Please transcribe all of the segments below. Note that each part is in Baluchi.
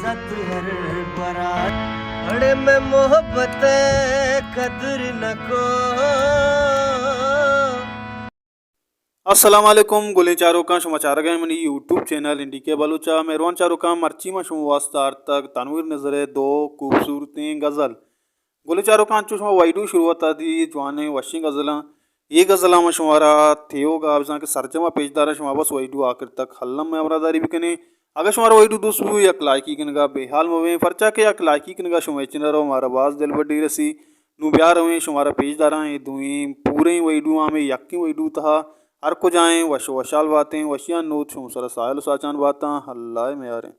ہر برات۔ اڑے میں محبت قدر نہ کو۔ السلام علیکم گلیں چاروکاں، شما چارگ ءَ منی یوٹیوب چینل این ڈی کے بلوچ ءَ۔ مہروان چاروکاں، مرچی ما شما واسطہ آرتگ تنویر نذر ءِ دو خوبصورتیں غزل۔ گلیں چاروکاں، انچو شما ویڈیو شروعات ءَ دی جوانیں وشیں غزلاں، اے غزلاں من شمارا تیوگا بزاں کہ سرجم ءَ پیش داراں، شما بس ویڈیو آخر تک الم ءَ ہمراہداری بکنیں۔ اگاں شمارا ویڈیو دوست بو، یک لائکی کنگا بے حال مبیں، پرچا کہ یک لائکی کنگا شمئے چنر ءَ مارا باز دلبڈی رسی۔ نوں بیا رویں شمارا پیش داراں اے دوئیں پوریں ویڈیو آں، ہمے یکیں ویڈیو تہا ہر کجائیں وش و وشحال باتیں، وشیاں نود شمئے سرا ساہل و ساچان باتاں، اللہ ءِ میاریں۔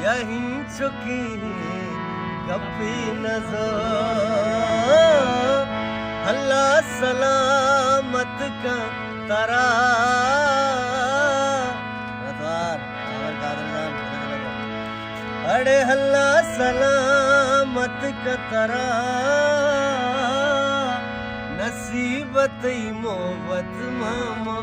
یا ہنچکی گپی نزو، اللہ سلامت کا ترا۔ اڑے اللہ سلامت کا ترا، نصیب تئی محبت ماما۔